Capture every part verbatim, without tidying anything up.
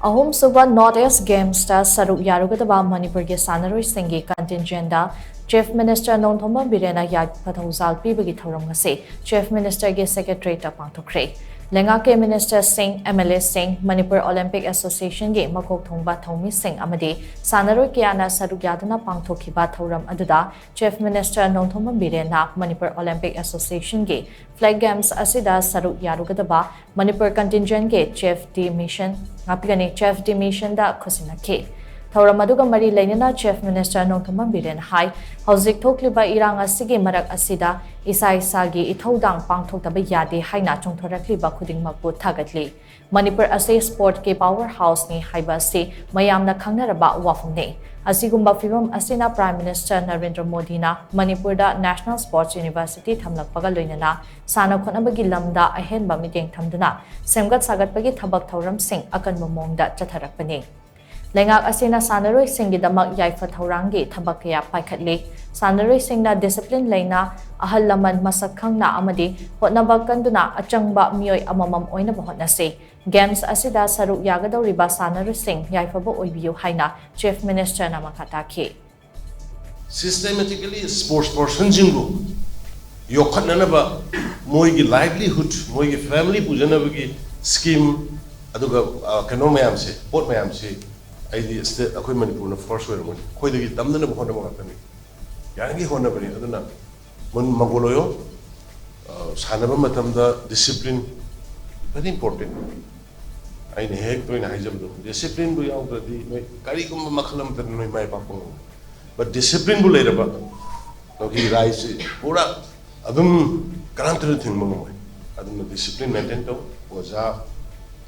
ꯑꯍꯨꯝꯁꯨꯕ North East Gamesꯇ ꯁꯔꯨꯛ ꯌꯥꯔꯨꯒꯗꯕ ꯃꯅꯤꯄꯨꯔꯒꯤ ꯁꯥꯟꯅꯔꯣꯏꯁꯤꯡꯒꯤ contingentꯗ Chief Minister ꯅꯣꯡꯊꯣꯝꯕꯝ ꯕꯤꯔꯦꯟꯅ ꯌꯥꯏꯐ ꯊꯧꯖꯥꯜ ꯄꯤꯕꯒꯤ ꯊꯧꯔꯝ ꯑꯁꯤ Chief Ministerꯒꯤ Secretariatꯇ ꯄꯥꯡꯊꯣꯛꯈ꯭ꯔꯦ꯫ ꯂꯩꯉꯥꯛꯀꯤ ministerꯁꯤꯡ, MLAꯁꯤꯡ, ꯃꯅꯤꯄꯨꯔ Olympic Associationꯒꯤ ꯃꯀꯣꯛ ꯊꯣꯡꯕ ꯊꯧꯃꯤꯁꯤꯡ ꯑꯃꯗꯤ ꯁꯥꯟꯅꯔꯣꯏ ꯀꯌꯥꯅ ꯁꯔꯨꯛ ꯌꯥꯗꯨꯅ ꯄꯥꯡꯊꯣꯛꯈꯤꯕ ꯊꯧꯔꯝ ꯑꯗꯨꯗ Chief Minister Nongthombam ꯕꯤꯔꯦꯟꯅ Manipur Olympic Associationꯒꯤ Flag Games ꯑꯁꯤꯗ ꯁꯔꯨꯛ ꯌꯥꯔꯨꯒꯗꯕ Manipur contingentꯒꯤ Chief de Mission, ꯉꯥꯛꯄꯤꯒꯅꯤ, Chief de Missionꯗ ꯈꯨꯠꯁꯤꯟꯅꯈꯤ꯫ ꯊꯧꯔꯝ ꯑꯗꯨꯒ ꯃꯔꯤ ꯂꯩꯅꯅ Chief Minister ꯅꯣꯡꯊꯣꯝꯕꯝ ꯕꯤꯔꯦꯟꯅ ꯍꯥꯏ, ꯍꯧꯖꯤꯛ ꯊꯣꯛꯂꯤꯕ ꯏꯔꯥꯡ ꯑꯁꯤꯒꯤ ꯃꯔꯛ ꯑꯁꯤꯗ ꯏꯁꯥ ꯏꯁꯥꯒꯤ ꯏꯊꯧꯗꯥꯡ ꯄꯥꯡꯊꯣꯛꯇꯕ ꯌꯥꯗꯦ ꯍꯥꯏꯅ ꯆꯣꯡꯊꯣꯔꯛꯂꯤꯕ ꯈꯨꯗꯤꯡꯃꯛꯄꯨ ꯊꯥꯒꯠꯂꯤ꯫ ꯃꯅꯤꯄꯨꯔ ꯑꯁꯤ sportꯀꯤ power houseꯅꯤ ꯍꯥꯏꯕ ꯑꯁꯤ ꯃꯌꯥꯝꯅ ꯈꯪꯅꯔꯕ ꯋꯥꯐꯝꯅꯤ꯫ ꯑꯁꯤꯒꯨꯝꯕ ꯐꯤꯚꯝ ꯑꯁꯤꯅ Prime Minister ꯅꯔꯦꯟꯗ꯭ꯔ ꯃꯣꯗꯤꯅ ꯃꯅꯤꯄꯨꯔꯗ National Sports University ꯊꯝꯂꯛꯄꯒ ꯂꯣꯏꯅꯅ ꯁꯥꯟꯅ ꯈꯣꯠꯅꯕꯒꯤ ꯂꯝꯗ ꯑꯍꯦꯟꯕ ꯃꯤꯠꯌꯦꯡ ꯊꯝꯗꯨꯅ ꯁꯦꯝꯒꯠ ꯁꯥꯒꯠꯄꯒꯤ ꯊꯕꯛ ꯊꯧꯔꯝꯁꯤꯡ ꯑꯀꯟꯕ ꯃꯑꯣꯡꯗ ꯆꯠꯊꯔꯛꯄꯅꯤ꯫ ꯂꯩꯉꯥꯛ ꯑꯁꯤꯅ ꯁꯥꯟꯅꯔꯣꯏꯁꯤꯡꯒꯤꯗꯃꯛ ꯌꯥꯏꯐ ꯊꯧꯔꯥꯡꯒꯤ ꯊꯕꯛ ꯀꯌꯥ ꯄꯥꯏꯈꯠꯂꯤ꯫ ꯁꯥꯟꯅꯔꯣꯏꯁꯤꯡꯅ discipline ꯂꯩꯅ, ꯑꯍꯜ ꯂꯃꯟ ꯃꯁꯛ ꯈꯪꯅ ꯑꯃꯗꯤ ꯍꯣꯠꯅꯕ ꯀꯟꯗꯨꯅ ꯑꯆꯪꯕ ꯃꯤꯑꯣꯏ ꯑꯃꯃꯝ ꯑꯣꯏꯅꯕ ꯍꯣꯠꯅꯁꯤ꯫ Games ꯑꯁꯤꯗ ꯁꯔꯨꯛ ꯌꯥꯒꯗꯧꯔꯤꯕ ꯁꯥꯟꯅꯔꯣꯏꯁꯤꯡ ꯌꯥꯏꯐꯕ ꯑꯣꯏꯕꯤꯌꯨ ꯍꯥꯏꯅ Chief Ministerꯅ ꯃꯈꯥ ꯇꯥꯈꯤ꯫ Systematically sports personꯁꯤꯡꯕꯨ ꯌꯣꯛꯈꯠꯅꯅꯕ, ꯃꯣꯏꯒꯤ livelihood, ꯃꯣꯏꯒꯤ family ꯄꯨꯖꯅꯕꯒꯤ scheme, ꯑꯗꯨꯒ, ꯑ, ꯀꯩꯅꯣ ꯃꯌꯥꯝꯁꯦ, ꯄꯣꯠ ꯃꯌꯥꯝꯁꯦ ꯑꯩꯗꯤ state, ꯑꯩꯈꯣꯏ ꯃꯅꯤꯄꯨꯔꯅ first ꯑꯣꯏꯔꯝꯒꯅꯤ꯫ ꯑꯩꯈꯣꯏꯗꯒꯤ ꯇꯝꯅꯅꯕ ꯍꯣꯠꯅꯕ ꯉꯥꯛꯇꯅꯤ꯫ ꯌꯥꯔꯤꯉꯩ ꯍꯣꯠꯅꯕꯅꯤ꯫ ꯑꯗꯨꯅ ꯃꯟ-, ꯃꯪꯒꯣꯜ ꯑꯣꯏꯌꯣ꯫ ꯑ, ꯁꯥꯟꯅꯕ ꯃꯇꯝꯗ discipline very important꯫ ꯑꯩꯅ ꯍꯦꯛ ꯇꯣꯏꯅ ꯍꯥꯏꯖꯕꯗꯣ, disciplineꯕꯨ ꯌꯥꯎꯗ꯭ꯔꯗꯤ ꯅꯣꯏ ꯀꯔꯤꯒꯨꯝꯕ ꯃꯈꯜ ꯑꯃꯠꯇꯗ ꯅꯣꯏ ꯃꯥꯏ ꯄꯥꯛꯄ ꯉꯝꯃꯣꯏ꯫ But disciplineꯕꯨ ꯂꯩꯔꯕ, ꯅꯈꯣꯏꯒꯤ ꯔꯥꯏꯁꯤ ꯄꯨꯔꯥ ꯑꯗꯨꯝ ꯀꯅꯥꯝꯇꯅ ꯊꯤꯡꯕ ꯉꯝꯃꯣꯏ꯫ ꯑꯗꯨꯅ discipline maintain ꯇꯧ꯫ ꯑꯣꯖꯥ,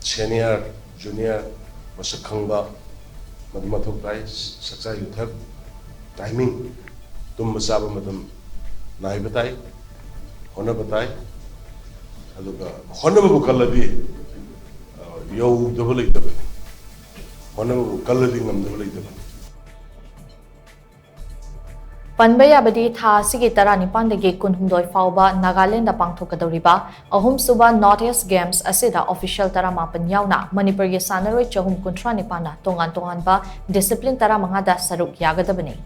senior, junior, ꯃꯁꯛ ꯈꯪꯕ, ꯃꯗꯨ ꯃꯊꯧ ꯇꯥꯏ꯫ ꯆꯥꯛꯆꯥ ꯌꯨꯊꯛ, timing, ꯇꯨꯝꯕ ꯆꯥꯕ ꯃꯇꯝ ꯅꯥꯏꯕ ꯇꯥꯏ, ꯍꯣꯠꯅꯕ ꯇꯥꯏ꯫ ꯑꯗꯨꯒ ꯍꯣꯠꯅꯕꯕꯨ ꯀꯜꯂꯗꯤ, ꯑ, ꯌꯧꯗꯕ ꯂꯩꯇꯕꯅꯤ꯫ ꯍꯣꯠꯅꯕꯕꯨ ꯀꯜꯂꯗꯤ ꯉꯝꯗꯕ ꯂꯩꯇꯕꯅꯤ꯫ ꯄꯟꯕ ꯌꯥꯕꯗꯤ, ꯊꯥ ꯑꯁꯤꯒꯤ ꯇꯔꯥꯅꯤꯄꯥꯟꯗꯒꯤ ꯀꯨꯟꯍꯨꯝꯗꯣꯏ ꯐꯥꯎꯕ ꯅꯥꯒꯥꯂꯦꯟꯗ ꯄꯥꯡꯊꯣꯛꯀꯗꯧꯔꯤꯕ ꯑꯍꯨꯝꯁꯨꯕ North East Games ꯑꯁꯤꯗ official ꯇꯔꯥꯃꯥꯄꯟ ꯌꯥꯎꯅ ꯃꯅꯤꯄꯨꯔꯒꯤ ꯁꯥꯟꯅꯔꯣꯏ ꯆꯍꯨꯝ ꯀꯨꯟꯊ꯭ꯔꯥ ꯅꯤꯄꯥꯟꯅ ꯇꯣꯉꯥꯟ ꯇꯣꯉꯥꯟꯕ discipline ꯇꯔꯥꯃꯉꯥꯗ ꯁꯔꯨꯛ ꯌꯥꯒꯗꯕꯅꯤ꯫